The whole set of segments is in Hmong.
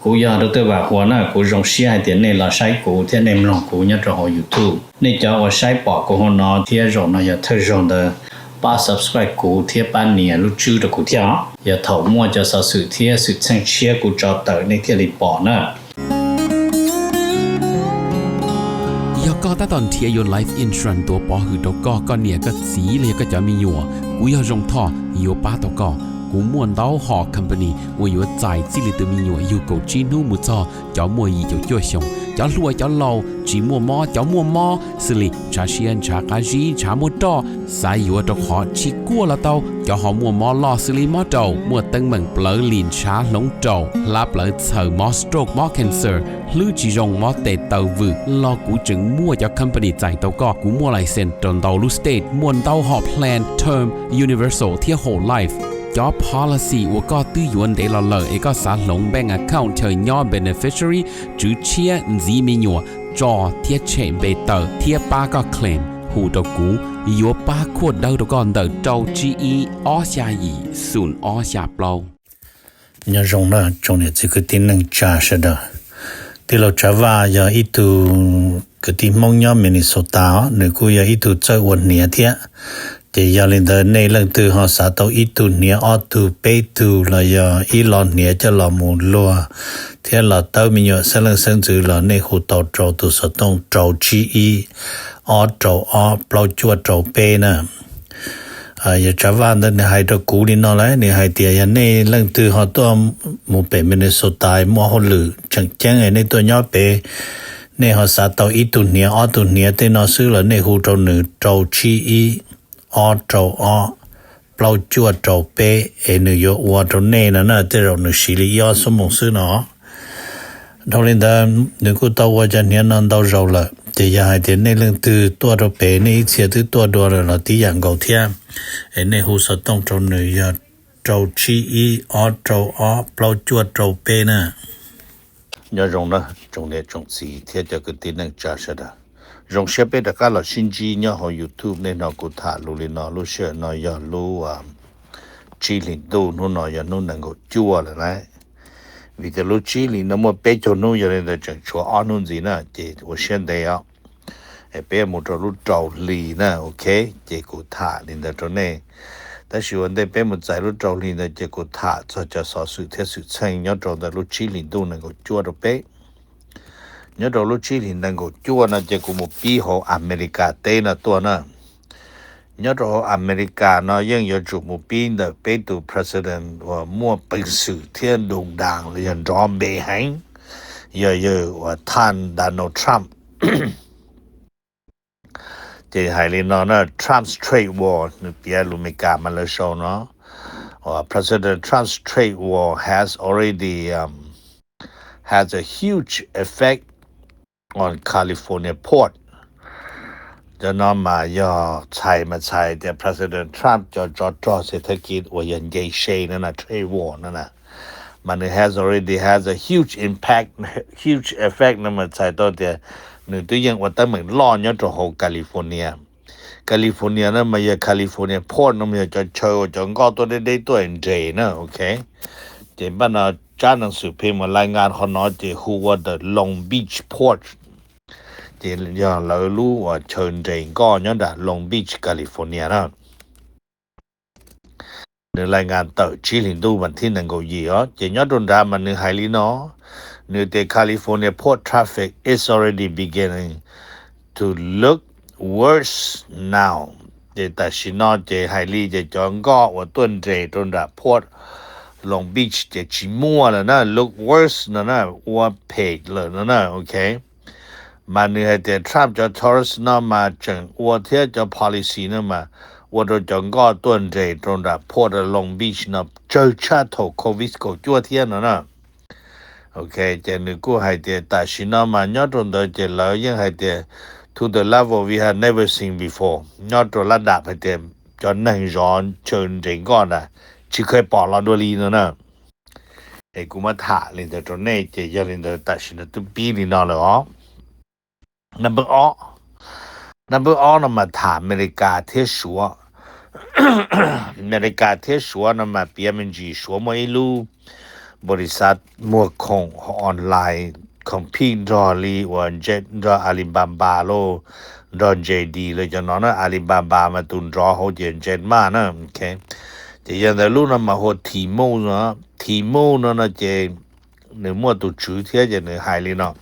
Kuv yog Dr. Vam Huas na, kuv zoo siab hais tias nej los saib kuv thiab nej mloog kuv nyob rau hauv YouTube. Nej cov uas saib pom kuv hauv no thiab zaum no yog thawj zaug ntawd, pab subscribe kuv thiab pab nias lub tswb rau kuv thiab os. Yog thaum muaj cov xov xwm thiab xwm txheej tshiab kuv tso tawm nej thiaj li pom na. Yog koj tab tom nrhiav yuav life insurance tuav pov hwm rau koj, koj niam koj txiv los yog koj cov me nyuam, kuv yog Zoo Thoj yuav pab tau koj. Kuv muaj ntau hom company uas yuav txais txij li tus me nyuam yug kaum tsib hnub mus txog cov muaj yim caum cuaj xyoos, cov hluas cov laus, tsis muaj mob cov muaj mob, xws li ntshav siab ntshav qab zib ntshav muaj roj, xav yuav rau qhov tsis kuaj los tau, cov ho muaj mob loj xws li mob raum, muaj teeb meem plawv lim ntshav hloov raum, hlab plawv txhaws, mob stroke mob cancer, hlwb tsis zoo mob tes taw vwm los kuv tseem muaj cov company txais tau koj. Kuv muaj license rau ntau lub state, muaj ntau hom plan term, universal thiab whole life. Cov policy uas koj twb yuav ntev los lawm es koj xav hloov bank account chaw nyob beneficiary, tswv tshiab, ntxiv me nyuam, tso thiab tshem npe tawm thiab pab koj claim, hu rau kuv, yuav pab khuaj dawb rau koj ntawm rau tsib ib ob xya yim xoom ob xya plaub. Nyob zoo na tsoom niam txiv kwv tij neej tsa sawv daws. Tij laug Tsav Vaj yog ib tug kwv tij Hmoob nyob Minnesota os, nws kuj yog ib tug txawj ua hniav thiab. Ces yog li ntawd nej leej twg ho xav tau ib tug hniav ob tug peb tug los yog ib lo hniav coj los mus luag thiab los tawb me nyuam xeeb leej xeeb ntxwv los nej hu tau rau tus xov tooj rau tsib ib ob rau ob plaub cuaj rau peb na. Yog Tsav Vaj ntawd nws hais rau kuv li no lawm, nws hais tias yog nej leej twg ho tuaj mus pem Minnesota muaj hauj lwm tseem ceeb nej tuaj nyob pem, nej ho xav tau ib tug hniav ob tug hniav tej no xwb los nej hu rau nws rau tsib ib ob rau ob plaub cuaj rau peb es nws yuav ua rau nej no na, tej zaum nws siv li ib ob xuab moos xwb no. Dhau li ntawd nws kuj tau ua cov hniav no ntau zaus lawm, ces yog hais tias nej leej twg tuaj rau pem nej ib txhia twb tuaj dua lawm los tib yam nkaus thiab, es nej hu xov tooj rau nws yog rau tsib ib ob rau ob plaub cuaj rau peb na. Nyob zoo na tsoom niam tsoom txiv thiab cov kwv tij neej tsa sawv daws. Zoo siab peb rov qab los sib ntsib nyob hauv YouTube. Nej hnov kuv tham lus li no, lub sij hawm no yog lub tsib hlis ntuj, hnub no yog hnub nees nkaum cuaj lawm na. Vim tias lub tsib hlis no muaj peb caug hnub, yog li ntawd tseem tshuav ob hnub ntxiv na, ces ua siab ntev os. Es peb mus rau lub rau hli na, ok, ces kuv tham li ntawd rau nej. Tab sis ua ntej peb mus txais lub rau hli ntawd ces kuv tham txog cov xov xwm thiab xwm txheej nyob rau ntawm lub tsib hlis ntuj nees nkaum cuaj rau peb. Nyob rau lub tsib hlis nees nkaum cuaj no ces kuv mus pib hauv Amelikas teb no tuaj na. Nyob rau hauv Amelikas no yeej yuav tsum mus pib ntawm peb tus president uas muaj peev xwm thiab ntu daas los yog nrov npe heev, yog yawg uas thaj Donald Trump. Ces hais li no na, Trump's trade war, nws piav lus Amelikas mas lawv sau no, President Trump's trade war has already, um, has a huge effect on California port. Cov no mas yog txhais mas txhais tias President Trump cov tsov rog xes thab kiv uas yog nce se no na, trade war no na, mas nws has already has a huge impact, huge effect no mas txhais tau tias nws twb yeej ua teeb meem loj nyob rau hauv California. California no mas yog California port no mas yog cov chaw uas cov nkoj tuaj deb deb tuaj nres na, ok. Ces npaj no tsab nees xwm phim uas lais nkas qhov no ces hu ua the Long Beach port. Ces yog lawv lub uas chaw nres nkoj nyob nram Long Beach, California na. Nws lais nkas tawm tsib hlis ntuj vas thib nees nkaum yim os, ces nyob rau nrad mas nws hais li no, nws tias California port traffic is already beginning to look worse now. Ces tam sim no ces hais li ces cov nkoj uas tuaj nres rau nram port Long Beach ces tsis muaj lawm na, look worse no na, ua phem lawm no na, ok. Mas nws hais tias Trump cov tourist no mas tseem ua thiab cov policy no mas ua rau cov nkoj tuaj nres rau nram port Long Beach no tsawg tshaj thaum covid kaum cuaj thiab no na. Ok, ces nws kuj hais tias tam sim no mas nyob rau ntawd ces lawv yeej hais tias to the level we have never seen before, nyob rau lab dam hais tias cov neeg zov chaw nres nkoj na tsis kheev pom los dua li no na. Es kuv muab tham li ntawd rau nej ces yog li ntawd tam sim no twb pib li no lawm os. Number ob, number ob no mas tham Amelikas thiab Suav. Amelikas thiab Suav no mas piav me ntsis Suav muaj ib lub npaus lis xav muag khoom online compete nrog li uas nrog Alibaba los nrog JD los cov no na. Alibaba mas tus nrov hauv ces Jack Ma na. Ces yog ntawd lub no mas hu ua Temu no. Temu no no ces nws muaj tus tswv thiab ces nws hais li no.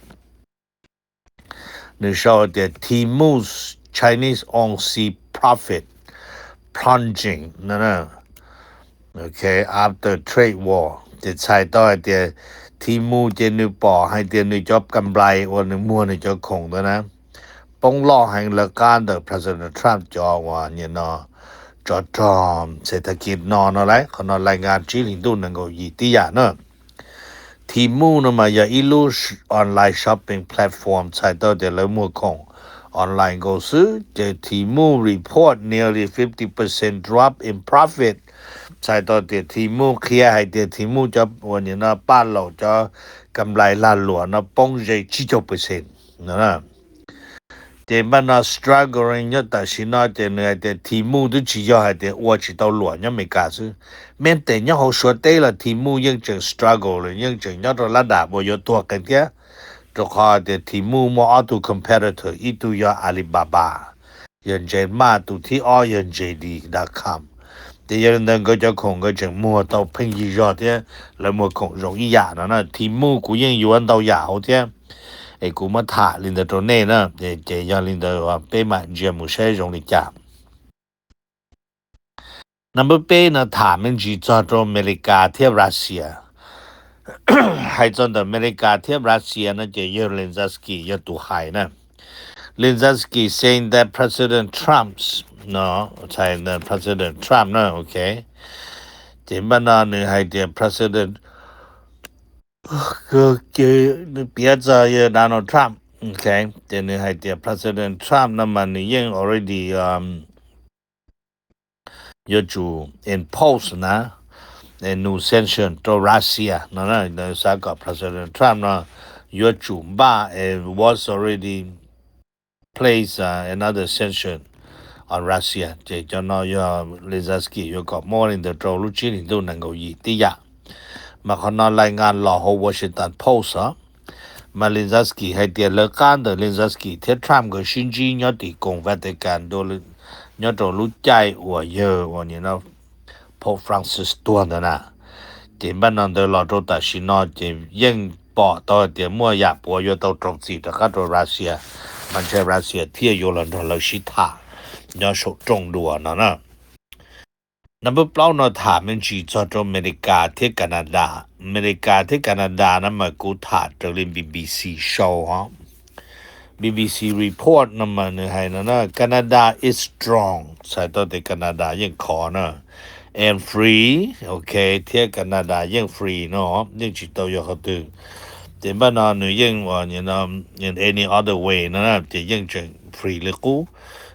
Nws sau tias Temu's Chinese-owned see profit plunging no. Ok, after trade war ces txhais tau hais tias Temu ces nws pom hais tias nws cov kam nplais uas nws muag nws cov khoom ntawd na poob loj heev lawv qab ntawm President Trump cov uas nim no tsov rog xes thas kis no no lauj. Qhov no lais nkas tsib hlis ntuj nees nkaum yim tib yam na. Temu no mas yog ib lub online shopping platform txhais tau tias lawv muag khoom online nkaus xwb ces Temu report nearly fifty percent drop in profit. Txhais tau tias Temu qhia hais tias Temu cov uas nim no paj laum cov kam nplais lag luam no poob ze tsib caug percent no. Ces npaj no struggling nyob tam sim no ces nws hais tias Temu twb tsis yog hais tias ua tsis tau luam nyob Amelikas xwb, mej tes nyob hauv Suav teb los Temu yeej tseem struggle los yeej tseem nyob rau lab dam uas yuav tuag qees thiab, rau qhov tias Temu muaj ob tug competitor, ib tug yog Alibaba, yog Jack Ma, tus thib ob yog JD dot com. Ces yog li ntawd nkawd cov khoom nkawd tseem muag tau pheej yig zog thiab, lawv muag khoom zoo ib yam no na. Temu kuv yeej yuav ntau yam hauv thiab, es kuv muab tham li ntawd rau nej na, ces yog li ntawd peb mam ntsia mus saib zoo li cas. Number peb no tham me ntsis txog rau Amelikas thiab Russia. Hais txog ntawm Amelikas thiab Russia no ces yawg Zelensky yog tus hais na. Zelensky saying that President Trump's no, President Trump na, ok. Ces npaj no nws hais tias President, nws piav txog yawg Donald Trump, ok. Ces nws hais tias President Trump no mas nws yeej already yuav tsum impose na new sanction rau Russia no. Xav kom President Trump no yuav tsum npaj, was already place another sanction on Russia. Ces cov no yog Zelensky yuav kom muab li ntawd rau lub tsib hlis ntuj nees nkaum yim tib yam. Mas qhov no lais nkas los hauv Washington Post os. Mas Zelensky hais tias lawv qab ntawm Zelensky thiab Trump nkawd sib ntsib nyob tim koog Vatican nyob rau lub caij uas yawg uas nim no Pope Francis tuag ntawd na. Ces npaj no ntawd los rau tam sim no ces yeej pom tau hais tias muaj yam puav yuav tau rau txim rov qab rau Russia, mas ntshe Russia thiaj yuav los nrog lawv sib tham nyob saum rooj dua no na. Number plaub no tham me ntsis txog rau Amelikas thiab Canada. Amelikas thiab Canada no mas kuv tham raws li B B C sau os. B B C report no mas nws hais no na, Canada is strong, txhais tau tias Canada yeej khov na, and free, ok, thiab Canada yeej free no, yeej tsis tau yog qhov twg. Ces npaj no nws yeej uas in any other way no ces yeej tseem free li qub.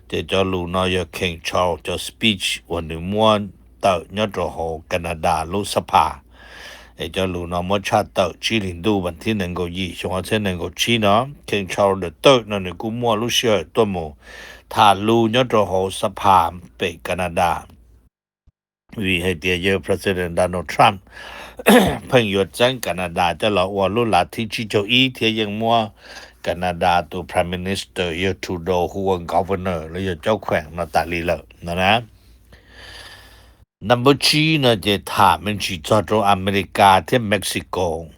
Ces cov lus no yog King Charles cov speech uas nws muab tawm nyob rau hauv Canada lub xab phas. Es cov lus no muab tshaj tawm tsib hlis ntuj vas thib nees nkaum yim xyoo ob txhiab nees nkaum tsib no, King Charles the third no nws kuj muaj lub sij hawm tuaj mus tham lus nyob rau hauv xab phas pem Canada. Vim hais tias yawg President Donald Trump pheej yuav txeeb Canada coj los ua lub lav thib tsib caug ib thiab yeej muab Canada tus Prime Minister yawg Trudeau hu ua governor los yog cov kheem no tas li lawm no na. Number tsib no ces tham me ntsis txog rau Amelikas thiab Mexico.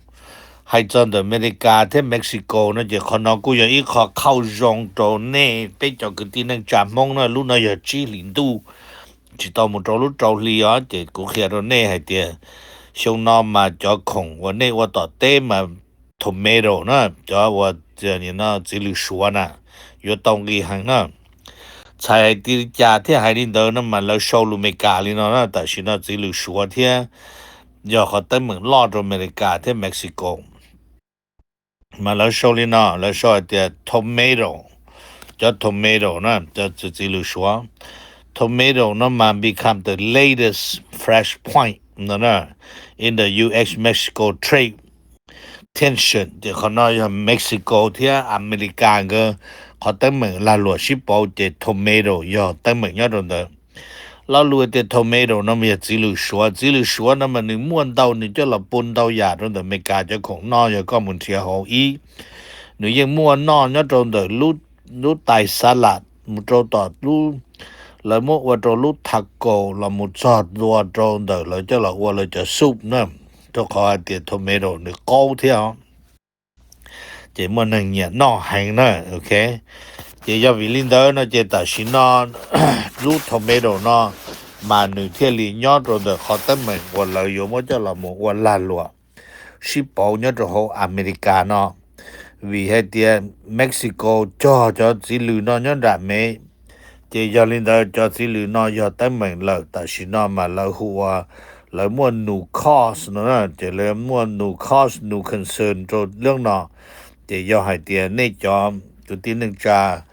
Hais txog ntawm Amelikas thiab Mexico no ces qhov no kuj yog ib qho qhauj zoo rau nej peb cov kwv tij neej tsa Hmoob na. Lub no yog tsib hlis ntuj tsis tau mus rau lub rau hli os, ces kuv qhia rau nej hais tias xyoo no mas cov khoom uas nej ua tom teb mas tomato na, cov uas txiv lws suav na, yuav tau nqi heev na. Txhais hais tias li cas thiaj hais li ntawd no mas lawv sau lus Amelikas li no na, tam sim no txiv lws suav thiab yog qhov teeb meem loj rau Amelikas thiab Mexico. Mas lawv sau li no, lawv sau hais tias tomato, cov tomato na, cov txiv lws suav, tomato no mas become the latest flashpoint no na in the U S Mexico trade tension. Ces qhov no yog Mexico thiab Amelikas nkawd qhov teeb meem lag luam sib pauv, ces tomato yog teeb meem nyob rau ntawd. Lo lus tias tomato no mas yog txiv lws suav. Txiv lws suav no mas nws muaj ntau, nws coj los pub ntau yam rau ntawm Amelikas cov khoom noj. Yog koj mus nrhiav hauv ib, nws yeej muaj noj nyob rau ntawm lub, lub tais xalas mus rau tom lub, lawv muab ua rau lub taco los mus txog tua rau ntawm lawv coj los ua lawv cov soup na, rau qhov hais tias tomato nws qaub thiab os. Ces muaj neeg nyiam noj heev na, ok. Ces yog vim li ntawd no ces tam sim no lub tomato no mas nws thiaj li nyob rau ntawm qhov teeb meem uas lawv yuav muab coj los mus ua lag luam sib pauv nyob rau hauv Amelikas no, vim hais tias Mexico cog cov txiv lws no nyob nram Mev. Ces yog li ntawd cov txiv lws no yog teeb meem lawm, tam sim no mas lawv hu ua, lawv muaj new cause no, ces lawv muaj new cause, new concern rau lub no. Ces yog hais tias nej cov kwv tij neej tsa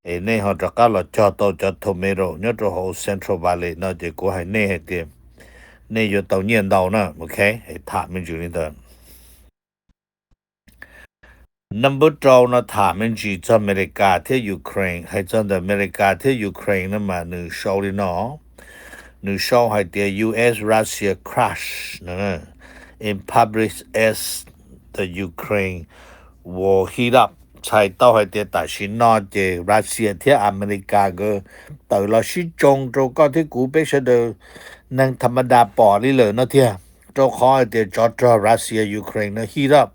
es nej ho rov qab los cog tau cov tomato nyob rau hauv Central Valley no ces kuv hais nej hais tias nej yuav tau nyiaj ntau na, ok. Tham me ntsis li ntawd. Number rau no tham me ntsis txog Amelikas thiab Ukraine. Hais txog ntawm Amelikas thiab Ukraine no mas nws sau li no, nws sau hais tias U S Russia crash, impoverished as the Ukraine war heat up. Txhais tau hais tias tam sim no ces Russia thiab Amelikas nkawd tawm los sib tsoo rau koj thiab kuv peb sawv daws neeg tham ma das pom li lawm no tiag. Rau qhov hais tias tsov rog Russia Ukraine no heat up.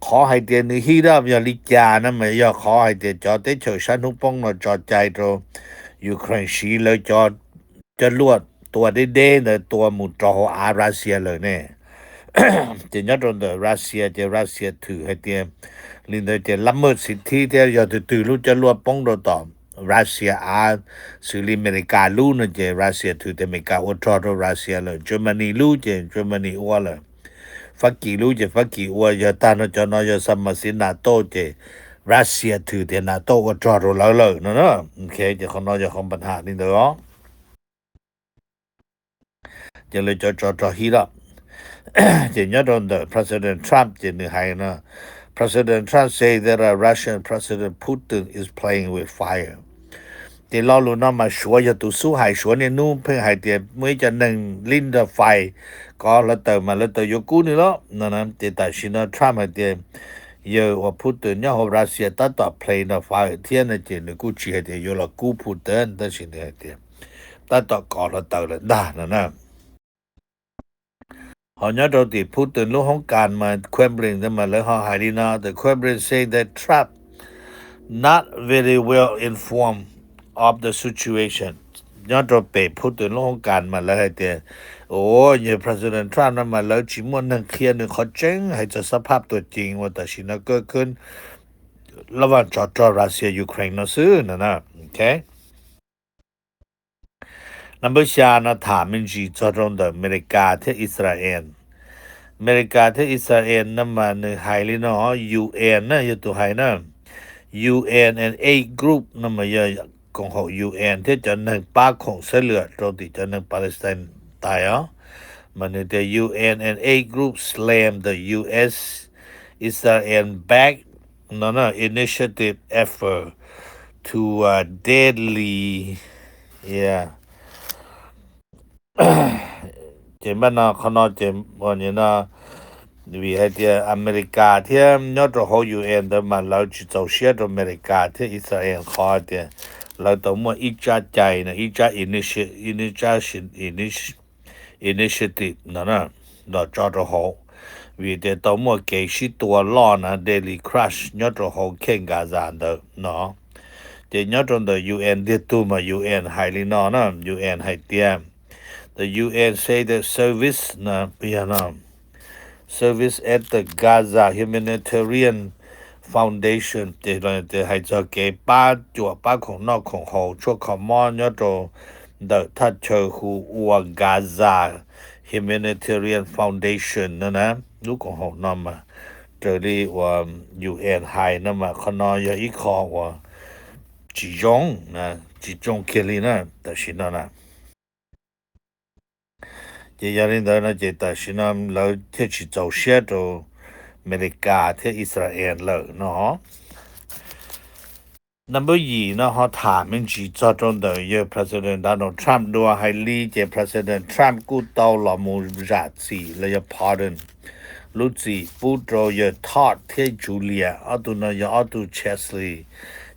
Qhov hais tias nws heat up yog li cas no mas yog qhov hais tias cov teb chaws sab hnub poob no tso cai rau Ukraine siv lawv cov, cov luaj tua deb deb ntawd tua mus rau hauv av Russia lawm ne. Ces nyob rau ntawm Russia ces Russia thwm hais tias li ntawd ces lab maj xiv thib thiab yog tus twg lub cov luaj poob rau tom Russia av xws li Amelikas lub no ces Russia thwm tias Amelikas ua rog rau Russia lawm. Germany lub ces Germany ua lawm. Fab Kis lub ces Fab Kis ua. Yog tag no cov no yog xa mas xiv NATO ces Russia thwm tias NATO ua rog rau lawv lawm no na. Ces qhov no yog qhov npa ham li ntawd os. Ces lawv cov tsov rog heat up. Ces nyob rau ntawm President Trump ces nws hais no, President Trump say that Russian President Putin is playing with fire. Ces lo lus no mas Suav yog tus xub hais, Suav niaj hnub pheej hais tias muaj ib co neeg Linda Fai kov hluav taws mas hluav taws yuav kub nws los no. Ces tam sim no Trump hais tias yawg uas Putin nyob hauv Russia tab tom play no fire thiab no ces nws kuj tsis hais tias yuav los kub Putin, tab sis nws hais tias tab tom kov hluav taws lawm ntag no na. Ho nyob rau tim Putin lub hoob kas mas Kremlin ntawd mas lawv ho hais li no, the Kremlin say that Trump not very well informed of the situation. Nyob rau pem Putin lub hoob kas mas lawv hais tias, ua yawg President Trump no mas lawv tsis muaj neeg qhia nws qhov tseeb hais txog xab phaj tuam ceeg uas tam sim no kawj khwb lab vaj tsov rog Russia Ukraine no xwb no na. Number xya no tham me ntsis txog rau ntawm Amelikas thiab Israel. Amelikas thiab Israel no mas nws hais li no, U N na yog tus hais na, U N and aid group no mas yog koom haum U N thiab cov neeg pab khoom xab lwam rau tim cov neeg Palestine tais os. Mas nws tias U N and aid group slam the U S Israel back no initiative effort to deadly, yeah. Ces npaj no qhov no ces no, vim hais tias Amelikas thiab nyob rau hauv U N ntawd mas lawv tsis txaus siab rau Amelikas thiab Israel qhov hais tias lawv tau muaj ib tsab cai no, ib tsab initiative no initiative no los tso rau hauv, vim tias tau muaj kev sib tua loj na, deadly crash nyob rau hauv khej Gaza ntawd no. Ces nyob rau ntawm U N tiag tug mas U N hais li no na, U N hais tias, the U N say that service no, yog no, service at the Gaza Humanitarian Foundation ces hais txog kev pab cuam pab khoom noj khoom haus tshuaj kho mob nyob rau ntawm thaj chaw hu ua Gaza Humanitarian Foundation no na. Lub koom haum no mas raws li uas U N hais no mas qhov no yog ib qho uas tsis zoo, tsis zoo kiag li na tam sim no na. Ces yog li ntawd no ces tam sim no lawv thiaj tsis txaus siab rau Amelikas thiab Israel lawm no. Number yim no ho tham me ntsis txog rau ntawm yawg President Donald Trump dua. Hais li ces President Trump kuj tau los mus zam txim los yog pardon lub txim pub rau yawg Todd thiab Julia, ob tug no yog ob tug Chesley.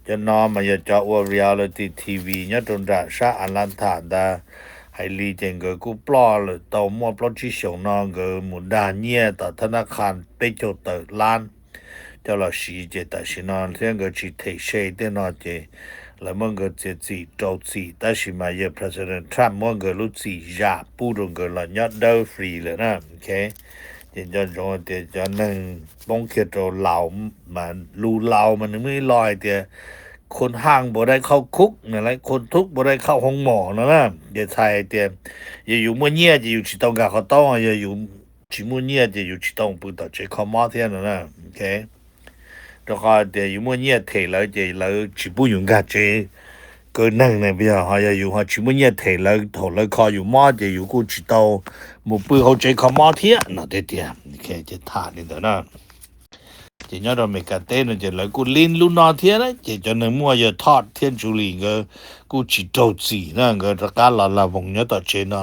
Cov no mas yog cov ua reality T V nyob rau nram sab Atlanta ntawd. Hais li ces nkawd kuj ploj lawm tau muaj plaub tsib xyoos no, nkawd mus dag nyiaj tom thab nab qha peb caug tawm lab coj los siv, ces tam sim no thiab nkawd tsis them se tej no ces lawv muab nkawd txiav txim rau txim, tab sis mas yawg President Trump muab nkawd lub txim zam pub rau nkawd los nyob dawb free lawm na. Ces nco ntsoov tias cov neeg poob kiag rau laus mas lus laus mas nws muaj ib lo hais tias คนห้างบ่ได้เข้าคุก no, คนทุกข์บ่ได้เข้าห้องหมอ no na. Ces txhais hais tias yog yus muaj nyiaj ces yus tsis tau nkag qhov taub, yog yus tsis muaj nyiaj ces yus tsis tau pw tom tsev kho mob thiab no na. Rau qhov tias yus muaj nyiaj them lawv ces lawv tsis pub yus nkag tsev kaw neeg na, yog ho yog yus ho tsis muaj nyiaj them lawv, thaum lawv kho yus mob ces yus kuj tsis tau mus pw hauv tsev kho mob thiab no tiag tiag. Ces tham li ntawd na. Ces nyob rau Amelikas teb no ces lawv kuj lib lub no thiab na, ces cov neeg muaj yawg Todd thiab Julie nkawd kuj tsis raug txim na, nkawd rov qab los lag voos nyob tom tsev no.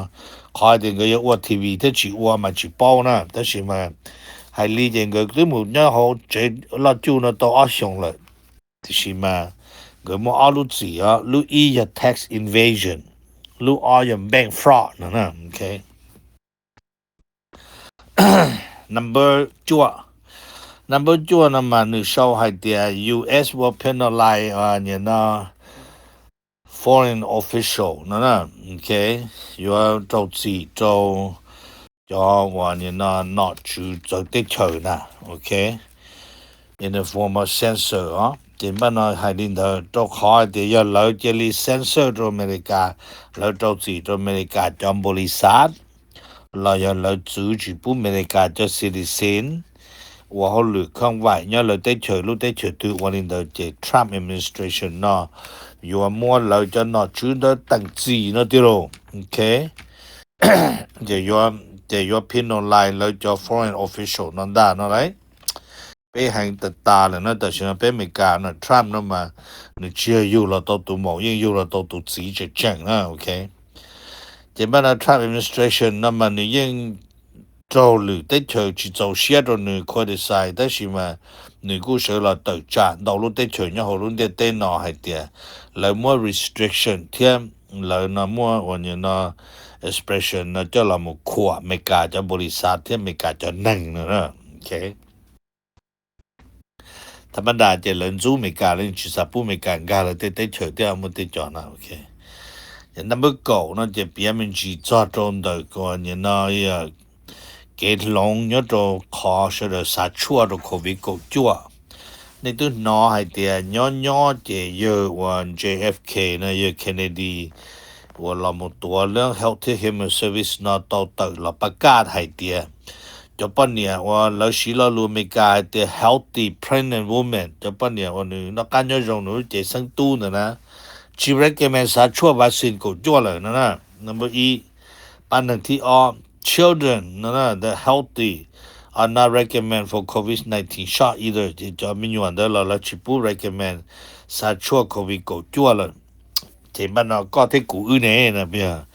Qhov tias nkawd yuav ua T V thiab tsis ua mas tsis paub na, tab sis mas hais li ces nkawd twb mus nyob hauv tsev loj cuj no tau ob xyoos lawm, tiam sis mas nkawd muaj ob lub txim os, lub ib yog tax evasion, lub ob yog bank fraud no na. Number cuaj, number cuaj no mas nws sau hais tias U S will penalize, uh, you know, foreign official no na. Yuav raug txim rau cov uas you know, nom tswv txawv teb chaws na. Ok, in the form of sanction os. Ces npaj no hais li ntawd rau qhov tias yog lawv cia li sanction rau Amelikas, lawv rau txim rau Amelikas cov npaus lis xav, los yog lawv txwv tsis pub Amelikas cov citizen ua hauj lwm khoom vaim nyob lawv teb chaws lub teb chaws twg ua li ntawd ces Trump administration no yuav muab lawv cov nom tswv ntawd teem txim no tiag lauj. Ok, ces yuav penalize lawv cov foreign official no ntag no lauj. Peb heev tas tas lawm no, tam sim no peb Amelikas no Trump no mas nws tsis yog yug los tau tus maum, yeej yug los tau tus txiv tseem tseem na. Ok, ces npaj no Trump administration no mas nws yeej raug lwm teb chaws tsis txaus siab rau nws criticize, tab sis mas nws kuj sawv los tawm tsam ntau lub teb chaws nyob hauv lub ntiaj teb no hais tias lawv muab restriction thiab lawv no muab uas you know, expression no coj los mus khuam Amelikas cov npaus lis xav thiab Amelikas cov neeg no. Ok, tham ma das ces lawv ntxub Amelikas, lawv tsis xav pub Amelikas nkag lawv tej teb chaws thiab muaj tej cov no. Ok, number kaum no ces piav me ntsis txog rau ntawm uas you know, kev hloov nyob rau qhov sawv daws xav tshuaj rau COVID kaum cuaj. Nej twb hnov hais tias nyob nyob ces yawg uas J F K no, yawg Kennedy uas los mus tuav lub Health and Human Service no tau tawm los pab kaj hais tias cov poj niam uas lawv siv lo lus Amelikas hais tias healthy pregnant woman, cov poj niam uas nws noj qab nyob zoo nws lub cev xeeb tub ntawd na, tsis recommend xav tshuaj vaccine kaum cuaj lawm no na. Number ib. Pab neeg thib ob, children no na, the healthy are not recommend for COVID nineteen shot either. Ces cov me nyuam ntawd los lawv tsis pub recommend xav tshuaj COVID kaum cuaj lawm. Ces npaj no koj thiab kuv wb ne,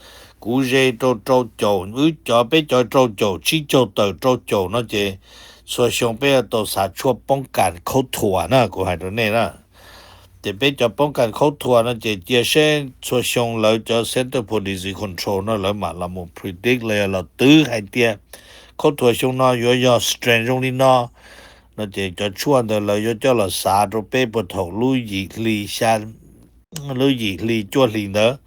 kuv ze rau rau caum, wb cov peb cov rau caum tsib caug tawm rau caum no ces txhua xyoo peb yuav tau xav tshuaj poob kas khaub thuas na, kuv hais rau nej na. Ces peb cov poob kas khaub thuas no ces cia seb txhua xyoo lawv cov Center for Disease Control no lawv mam los mus predict los yog los twv hais tias khaub thuas xyoo no yuav yog strain zoo li no. No ces cov tshuaj ntawd lawv yuav coj los xav rau peb puag thaum lub yim hli xya, lub yim hli cuaj hlis ntawd.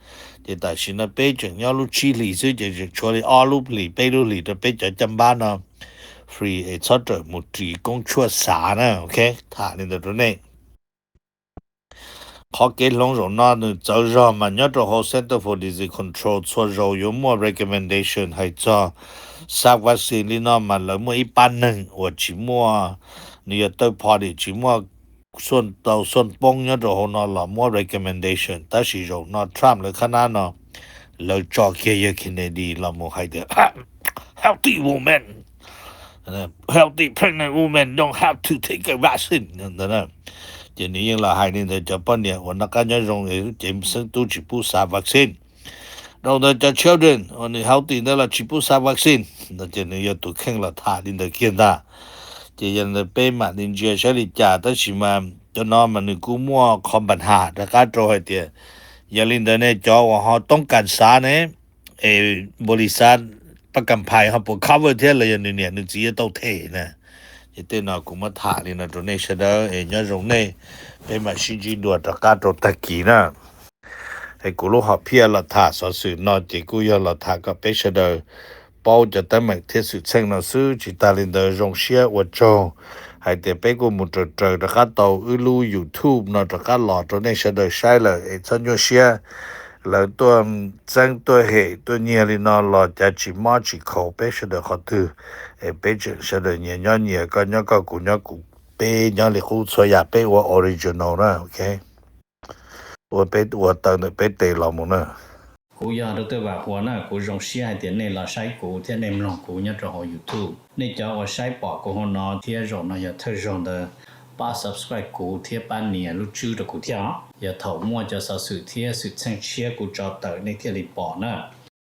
Ces tam sim no peb tseem nyob lub tsib hlis xwb ces tseem tshuav li ob lub hlis peb lub hlis rau peb cov caj npab no free es txhob rawm mus ris koob tshuaj xav na. Ok, tham li ntawd rau nej. Qhov kev hloov zaum no nws txawv zog mas nyob rau hauv Center for Disease Control txhua zaus yuav muaj recommendation hais txog xav vaccine li no mas lawv muaj ib pab neeg uas tsis muaj, nws yog third party tsis muaj xuaj tau xuaj poob nyob rau hauv no los muab recommendation, tab sis zaum no Trump lawv qhab nab no lawv tso kiag yawg Kennedy los mus hais tias healthy woman, healthy pregnant woman don't have to take a vaccine ntawd na. Ces nws yeej los hais li ntawd, cov poj niam uas noj qab nyob zoo, lub cev xeeb tub tsis pub xa vaccine. Dhau ntawd cov children uas nws hauv tim ntawd los tsis pub xa vaccine no, ces nws yog tus kheej los tham li ntawd kiag ntag. Ces yog li ntawd peb mam li ntsia saib li cas, tab sis mas cov no mas nws kuj muaj qhov npa nham rov qab rau hais tias, yog li ntawd ne cov uas ho toob kas xav ne, es npaum li xav pab kam phais ho puas cover thiab los yog nws niam nws txiv yuav tau them na. Ces tej no kuv muab tham li no rau nej sawv daws es nyob zoo nej, peb mam sib ntsib dua rov qab rau tag kis na. Es kuv lub hom phiaj los tham xov xwm no ces kuj yog los tham kom peb sawv daws paub cov teeb meem thiab xwm txheej no xwb. Tsis tas li ntawd zoo siab ua tsaug hais tias peb kuj mus raws raws rov qab tau wb lub YouTube no rov qab los rau nej sawv daws saib lawm es txhob nyuaj siab. Lawv tuaj txeeb tuaj hem tuaj nyiag li no los cav tsis mob tsis khaus peb sawv daws qhov twg, es peb tseem sawv daws nyias nyob nyias, koj nyob koj, kuv nyob kuv, peb nyob li qub, txhua yam peb ua original na, ok? Ua peb ua taw ntawm peb tes los mus na. Kuv yog Doctor Vam Huas na, kuv zoo siab hais tias nej los saib kuv thiab nej mloog kuv nyob rau hauv YouTube. Nej cov uas saib pom kuv hauv no thiab zaum no yog thawj zaug ntawd, pab subscribe kuv thiab pab nias lub tswb rau kuv thiab os. Yog thaum muaj cov xov xwm thiab xwm txheej tshiab kuv tso tawm nej thiaj li pom na.